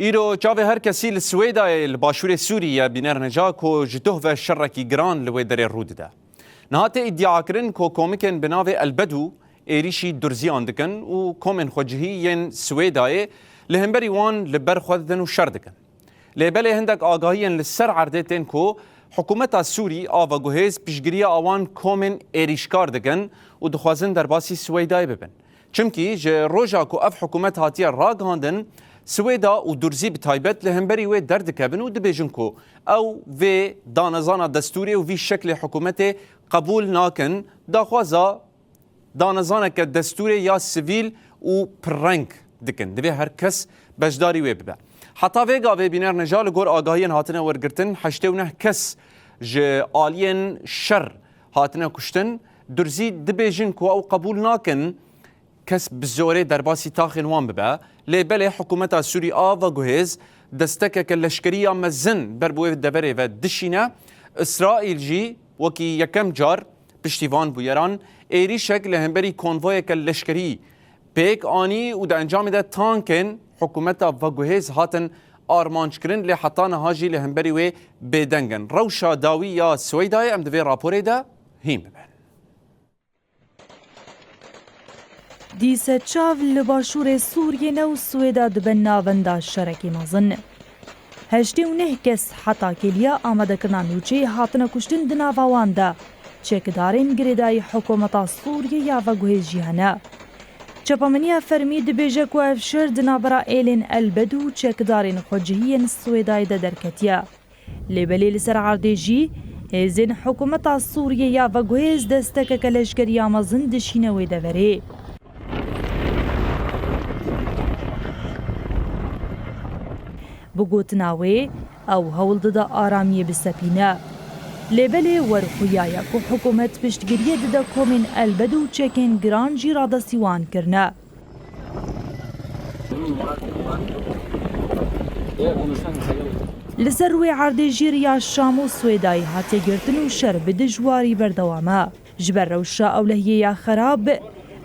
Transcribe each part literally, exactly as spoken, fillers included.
Îro çavê her kesî li Swêdayê li başûrê Sûrî ye, bîner neca ku ji doh ve şerekî giran li wê derê rû dide. Niha tê îdiakirin ku komikên bi navê Elbedû êrîşî durziyan dikin û komên xwecihî yên Swêdayê li hemberî wan li ber xwe didin û şer dikin. Lê belê hindek agahiyên li ser erdê tên ku hikûmeta Sûrî a veguhêz piştgiriya awan komên êrîşkar dikin û dixwazin derbasî Swêdayê bibin. Çimkî ji roja ku ev hikûmet hatiye ragihandin, Swêda û Durzî bi taybet li hemberî wê derdikevin û dibêjin ku ew vê danezana destûrê û vî şeklê hikûmetê qebûl nakin, daxwaza danezaneke destûrê ya sivîl û pirreng dikin. Divê her kes beşdarî wê bibe. Heta vê gavê bîner neja li gor agahiyên hatine wergirtin, heştê û neh kes ji aliyên şer hatine kuştin. Durzî dibêjin ku ew qebûl nakin kes bi zorê derbasî taxên wan bibe. Lê belê hikûmeta Sûrî a veguhêz destekeke leşkerî ya mezin ber bi wê deverê ve dişîne. Îsraîl jî wekî yekem car piştî van bûyeran êrîşek li hemberî konvoyeke leşkerî pêk anî û di encamê de tankên hikûmeta veguhêz hatin armanckirin, lê heta niha jî li hemberî wê bêdeng in. Rewşa dawî ya Swêdayê em di vê raporê de hîn bibin. Dîse çav li başûrê Sûriyê ne û Swêda dibe navenda şerekî mezin. Heştê û neh kes heta kêliya amadekirina nûçeyê hatine kuştin, di nava wan de çekdarên girêdayî hikûmeta Sûriyê ya veguhêz jî hene. Çapemeniya fermî dibêje ku ev şer di navbera êlên Elbed û çekdarên xwecihî yên Swêdayê de derketiye. Lê belê li ser erdê jî hêzên hikûmeta Sûriyê ya veguhêz destekeke leşkerî ya mezin dişîne wê deverê. Bi gotina wê, ew hewl dide aramiyê bisepîne. Lê belê werxuya ye ku hikûmet piştgiriyê dide komên Elbed û çekên giran jî radestî wan kirine. Li ser wê erdê jî riya Şam û Swêdayê hatiye girtin û şer bi dijwarî berdewam e. Ji ber rewşa ewlehiyê ya xerab,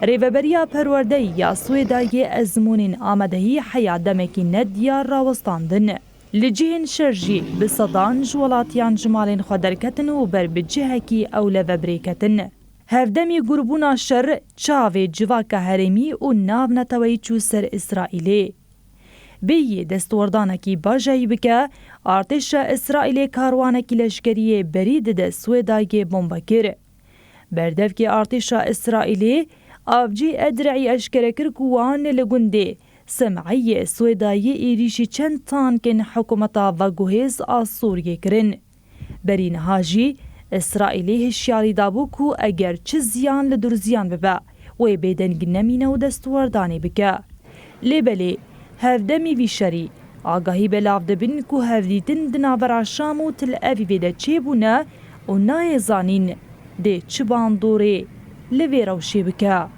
Rêveberiya Perwerdeyî ya Swêdayê ezmûnên amadehî heya demekî nediyar rawestandin. Li cihên şer jî bi sedan ji welatiyan ji malên xwe derketin û ber bi cihekî ewle ve birêketin. Hevdemî gurbûna şer çavê civaka herêmî û navneteweyî çû ser Îsraîlê. Bêyî destwerdanekî bajayî bike, artêşa Îsraîlê karwanekî leşkerî yê berî dide Swêdayê bombe kir. Berdevkê artêşa Îsraîlê Avcî Edreî eşkere kir ku wan li gundê Sem'eyê Swêdayê êrîşî çend tankên hikûmeta veguhêz a Sûriyê kirin. Berî niha jî Îsraîlê hişyarî dabû ku eger çi ziyan li Durziyan bibe, wê bêdeng nemîne û destwerdanê bike. Lê belê, hevdemî vî şerî, agahî belav dibin ku hevdîtin di navbera Şam û Tel Evîvê de çêbûne û nayê zanîn dê çi bandorê li vê rewşê bike.